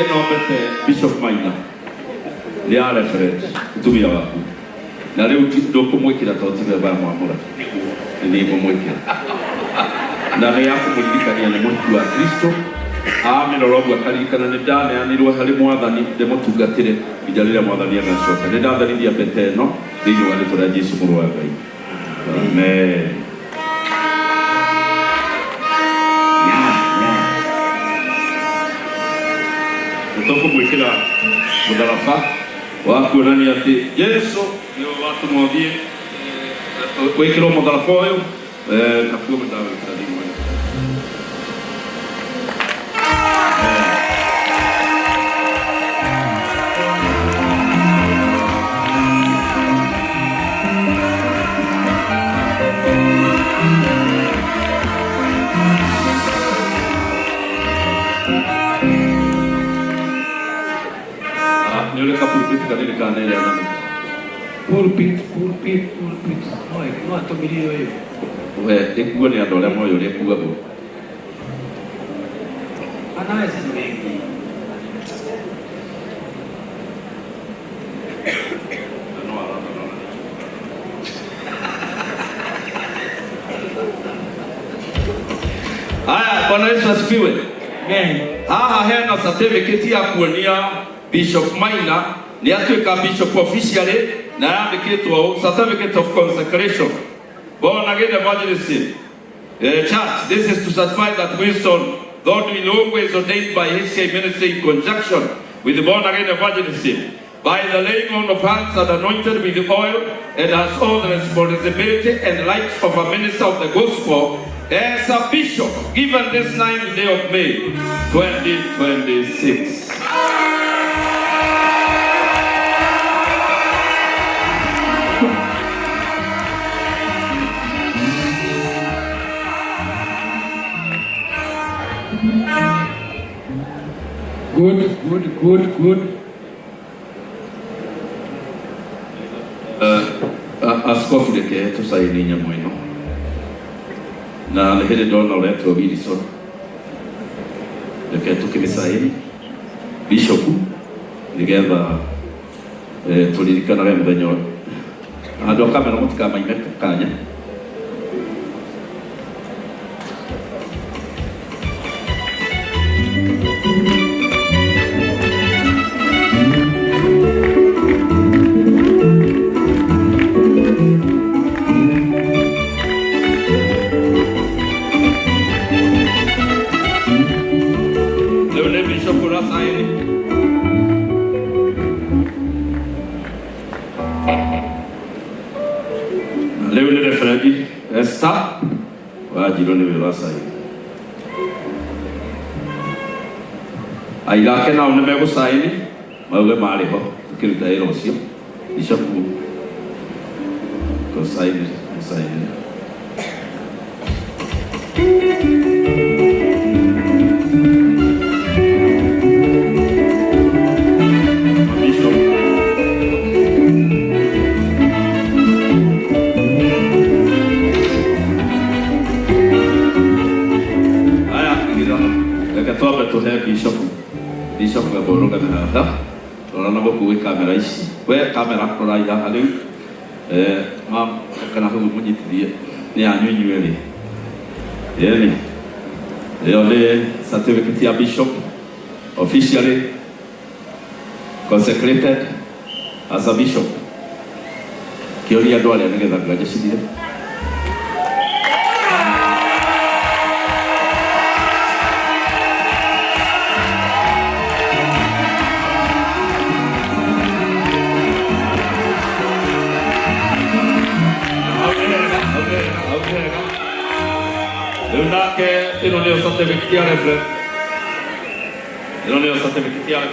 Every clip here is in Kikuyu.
Ĩno mbete Bishop Maina nĩ ya reference mũtumia waku na rĩu ndũkũmwĩkĩra tondũ tiwe wamwamũra, nĩ niĩ ngũmwĩkĩra na nĩ ya kũmũririkania nĩ mũhiki wa Kristo. Amĩrora ũguo akaririkana nĩ ndaneanirwo harĩ mwathani ndĩmũtungatĩre nginya rĩrĩa mwathani agacoka. Nĩ ndatherithia mbete ĩno thĩinĩ wa rĩtwa rĩa Jesu mũrũ wa Ngai, amen. Nĩ tũkũmwĩkĩra mũtharaba wa kuonania atĩ Jesu nĩwe watũma ũthiĩ wĩkĩrwo mũtharaba ũyũ, nakuo ndawĩkĩra thĩinĩ wa nĩ ũrĩ kapulpiti kanini kanerĩa na mĩtĩ. Pulpit, pulpit, pulpit. No, no atũmirie ũyũ. We ĩkuo nĩ andũ arĩa moĩ ũrĩa ĩkuagwo. Anaweza ni wengi. No arata no. Haya, Bwana Yesu asifiwe. Amen. Haha hena certificate ya kuonia Bishop Maina nĩ atuĩka bishop officially na yandĩkĩtwo ũũ, certificate of consecration, born again evangelism church. This is to certify that Wilson Godwin Ogwe is ordained by HK Ministry in conjunction with the born again evangelism by the laying on of hands and anointed with the oil, and has all the responsibility and rights of a minister of the gospel as a bishop, given this 9th day of May 2026. Good, good, good, good. Askofu, reke tũcaini nyamũ ĩno na nĩ hĩndĩ ndona ũretwo Wilson, reke tũkĩmĩcaini bishop nĩgetha tũririkanage mũthenya ũyũ. Andũ a kamera mũtikamaime kanya. Rĩu nĩ bishop ũracaini. Rĩu nĩ referendi Esther Wanjirũ nĩwe ũracaini. Aira ake nao nĩ megũcaini mauge marĩ ho tũkĩruta wĩra ũcio. Bishop gũcaini gũcaini. Bishop. Haya, igĩrĩra. Reke twambe tũhe bishop. Bishop amba ũrũgame haha. Rora na gũkũ gwĩ kamera ici. We kamera rorai haha rĩu. Mam, kana hau mũnyitithie. Nĩ yanyu inyuĩ erĩ. Ĩni. Ĩyo nĩ certificate ya bishop officially consecrated as a bishop. Kĩũria andũ arĩa nĩgetha nganja cithire. Hau nĩ hega, hau nĩ hega, hau nĩ hega. Rĩu nake ĩno nĩyo certificate ya reverend. Ĩno nĩyo certificate ya nĩ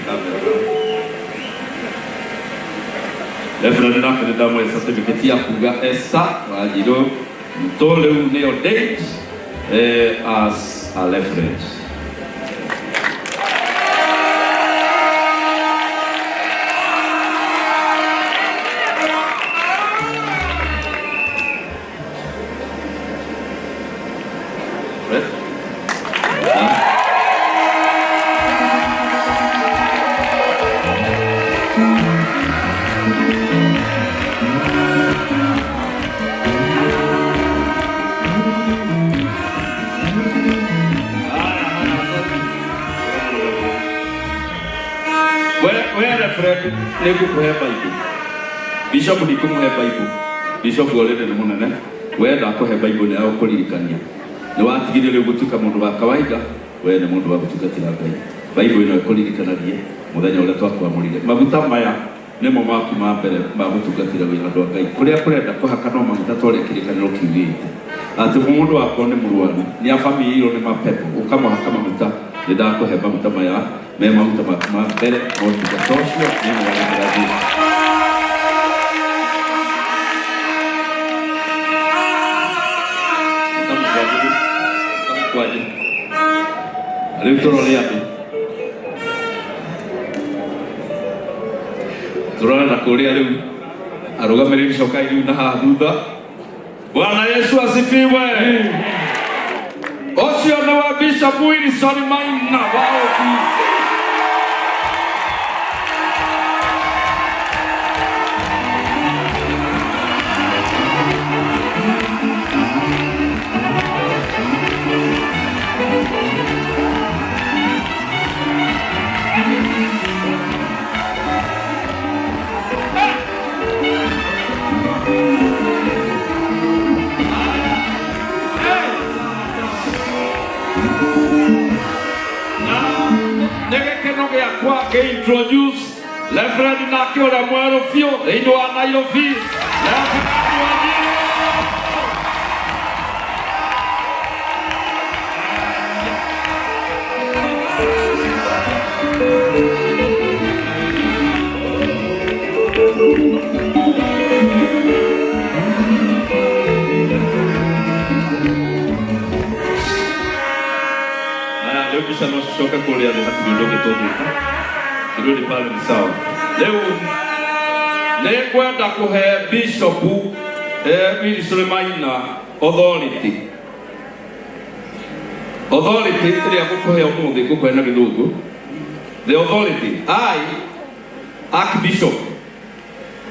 kamera. Reverend nake nĩ ndamũhe certificate ya kuga Esther Wanjirũ Muto rĩu nĩ ordained as a reverend. Fred? Ah. We reverend nĩ ngũkũhe Bible. Bishop ndikũmũhe Bible. Bishop already nĩ mũnene. We ndakũhe Bible nĩ ya gũkũririkania. Nĩ watigire rĩu gũtuĩka mũndũ wa kawaida, we nĩ mũndũ wa gũtungatĩra Ngai. Bible ĩno ĩkũririkanagie mũthenya ũrĩa twakwamũrire. Maguta maya nĩmo maku ma mbere ma gũtungatĩra wĩra andũ a Ngai. Kũrĩa kũrenda kũhaka no maguta ta ũrĩa kĩrĩkanĩro kiugĩte. Atĩ mũndũ wakwa nĩ mũrwaru, nĩ abamĩirwo nĩ mapepo, ũkamũhaka maguta, nĩ ndakũhe maguta maya me maguta maku ma mbere ma ũtungata ũcio thĩinĩ wa rĩĩtwa rĩa Jesũ. Maguta mũgwanja, maguta mũgwanja. Rĩu tũrore andũ. Tũrore na kũrĩa rĩu arũgamĩrĩri cokai rĩu na haha thutha. Bwana Yesu asifiwe. Ũcio nĩwe Bishop Wilson Maina wa OPC. Nĩ gĩkeno gĩakwa ngĩ-introduce Reverend nake ũrĩa mwerũ biũ thĩinĩ wa Nairobi. Reverend Wanjiru. Haya, rĩu mbica no cicoke kũrĩa thĩ hatirĩ ũndũ ũngĩ tũngĩka. Kirudi pale ni sawa. Rĩu nĩ ngwenda kũhe Bishop Wilson Maina authority. Authority ĩrĩa ngũkũhe ũmũthĩ ngũkũhe na gĩthũngũ. The authority, I, Archbishop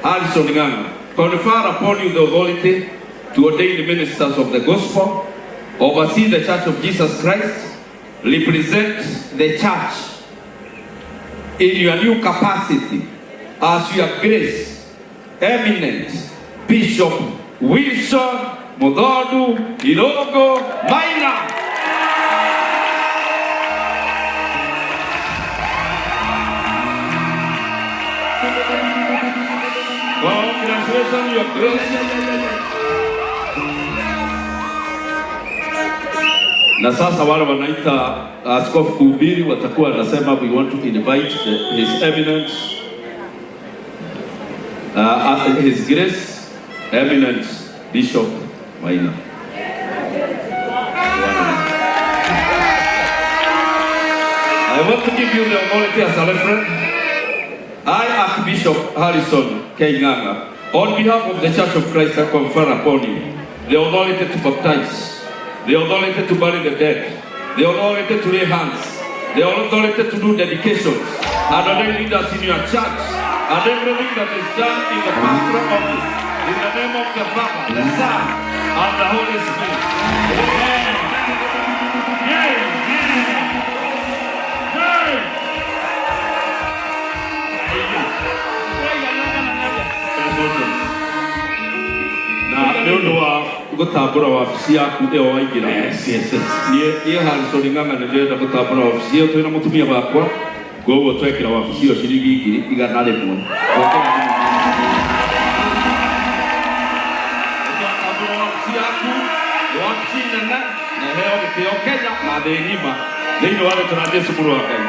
Harrison Ng'ang'a, confer upon you the authority to ordain the ministers of the gospel, oversee the Church of Jesus Christ, represent the church in your new capacity as your grace, eminent Bishop Wilson Muthondu Irungu Maina. Congratulations, your grace. Na sasa wale wanaita askofu kuhubiri watakuwa wanasema we want to invite his eminence, his grace, eminent Bishop Maina. I want to give you the authority as a referent. I, Archbishop Harrison K. Ng'ang'a, on behalf of the Church of Christ, I confer upon you the authority to baptize, the authority to bury the dead, the authority to lay hands, the authority to do dedications, and ordain leaders in your church, and everything that is done in the pastoral office, in the name of the Father, the Son, and the Holy Spirit. Amen. Amen. Na nĩ ũndũ wa gũtambũra wabici yaku ĩyo waingĩra. Yes. Niĩ Harrison Ng'ang'a nĩ ndĩrenda gũtambũra wabici ĩyo twĩna mũtumia wakwa, koguo twekĩra wabici ĩyo ciringi 100,000. Twatambũra wabici yaku, nĩ wabici nene na ĩheo gĩtĩo Kenya na thĩ ng'ima thĩinĩ wa rĩtwa rĩa Jesũ mũrũ wa Ngai.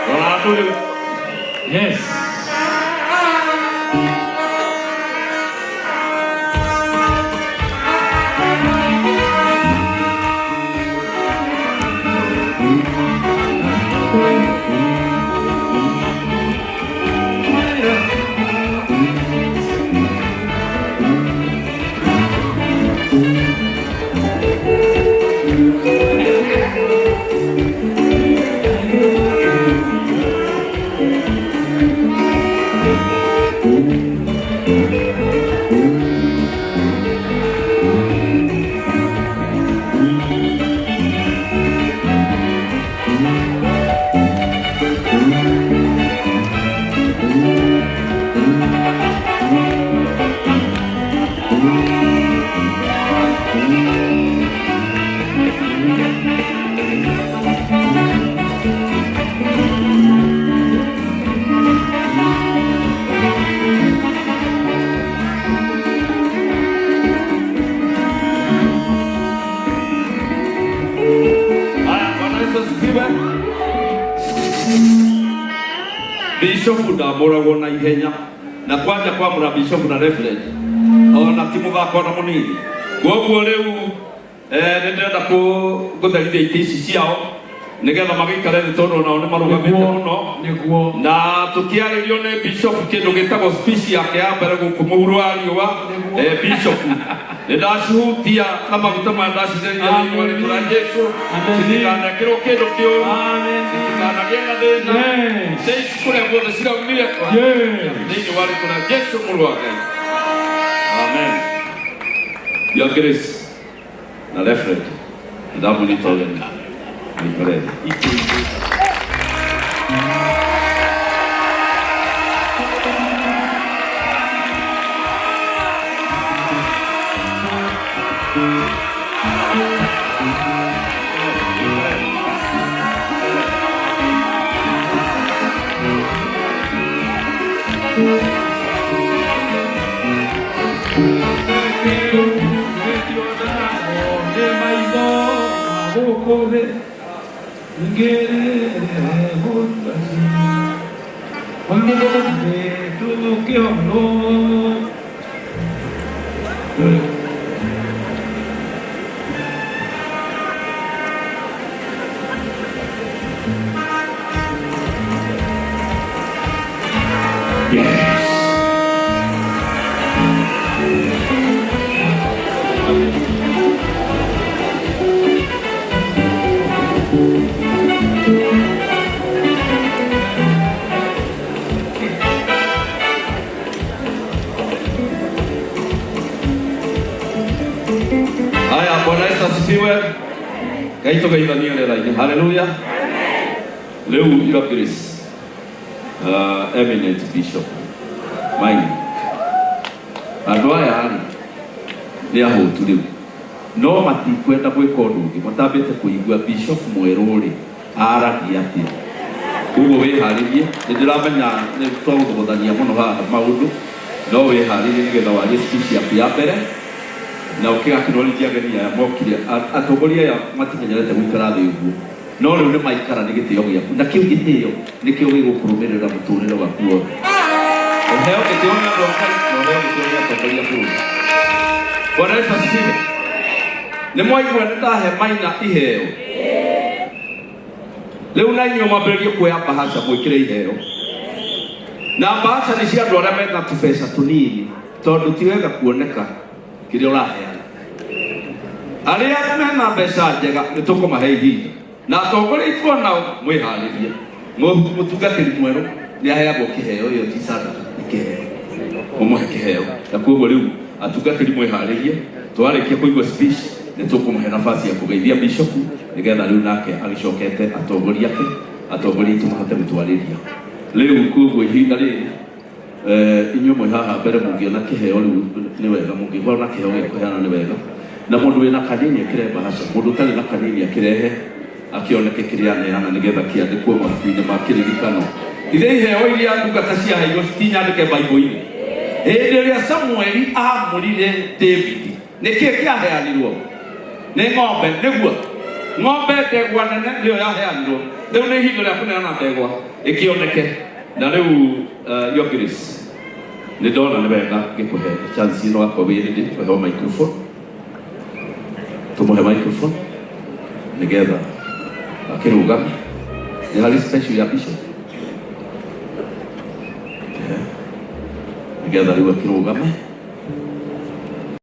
Rora andũ rĩu. Yes. Asifiwe. Bishop ndamũragwo na ihenya na kwanja kwamũra bishop na reverend ona ti mũthako na mũnini. Koguo rĩu nĩ ndĩrenda gũtherithia itĩ ici ciao nĩgetha magĩikare thĩ tondũ onao nĩ marũgamĩte mũno. Nĩguo. Na tũkĩarĩrio nĩ bishop kĩndũ gĩtagwo speech yake ya mbere gũkũ mũhuro wa riũa. Bishop nĩ ndacihutia na maguta maya ndacitheria thĩinĩ wa rĩtwa rĩa Jesũ. Citikanekĩrwo kĩndũ kĩũru, citikanagĩe na thĩna. Thĩ ici kũrĩa guothe ciraumire thĩinĩ wa rĩtwa rĩa Jesũ mũrũ wa Ngai. Amen. Your Grace na Reverend ndamũnyita ũgeni mũikare thĩ. Haya, Bwana Yesu asifiwe. Ngai tũgeithanie rĩera-inĩ. Haleluya. Rĩu Your Grace, eminent bishop Maina, andũ aya rĩ nĩ ahũtu rĩu, no matikwenda gwĩka ũndũ ũngĩ matambĩte kũigua bishop mwerũ rĩ aragia atĩa. Koguo wĩharĩrie, nĩ ndĩramenya nĩ tũgũthogothania mũno haha maũndũ, no wĩharĩrie nĩgetha warie speech yaku ya mbere na ũkĩgakĩnorithia ageni aya mokire. Atongoria aya matimenyerete gũikara thĩ ũguo, no rĩu nĩ maikara nĩ gĩtĩo gĩaku, na kĩu gĩtĩo nĩkĩo gĩgũkũrũmĩrĩra mũtũrĩre waku wothe. Ũheo gĩtĩo nĩ andũ a Ngai na ũheo gĩtĩo nĩ atongoria bũrũri. Bwana Yesu asifiwe. Nĩ mwaigua nĩ ndahe Maina iheo. Rĩu na inyuĩ mwambĩrĩrie kuoya mbahaca mwĩkĩre iheo. Na mbahaca nĩ cia andũ arĩa mena tũbeca tũnini, tondũ ti wega kuoneka kĩrĩa ũraheana. Arĩa mena mbeca njega nĩ tũkũmahe ihinda, na atongoria aitũ onao mwĩharĩrie. Mũtungatĩri mwerũ nĩ aheagwo kĩheo, ĩyo ti sadaka, nĩ kĩheo. Mũmũhe kĩheo. Na koguo rĩu atungatĩri mwĩharĩrie, twarĩkia kũigua speech nĩ tũkũmũhe nafasi ya kũgeithia bishop nĩgetha rĩu nake agĩcokete atongoria ake, atongoria aitũ mahote gũtwarĩria. Rĩu koguo ihinda rĩrĩ inyuĩ mwĩ haha mbere mũngĩona kĩheo rĩu nĩ wega, mũngĩona kĩheo gĩa kũheana nĩ wega. Na mũndũ wĩna kanini akĩrehe mbahaca, mũndũ ũtarĩ na kanini akĩrehe akĩoneke kĩrĩa aneana nĩgetha kĩandĩkwo mabuku-inĩ ma kĩririkano. Ithe iheo iria ndungata ciaheirwo citinyandĩke Baibũ-inĩ. Hĩndĩ ĩrĩa Samueli aamũrire David, nĩkĩĩ kĩaheanirwo? Nĩ ng'ombe, nĩguo ng'ombe ndegwa nene nĩyo yaheanirwo. Rĩu nĩ ihinda rĩa kũneana ndegwa ĩkĩoneke. Na rĩu Your Grace, nĩ ndona nĩ wega ngĩkũhe chance ĩno wakorwo wĩ ready kũheo microphone. Tũmũhe microphone nĩgetha akĩrũgame. Nĩ harĩ special ya bishop nĩgetha rĩu akĩrũgame.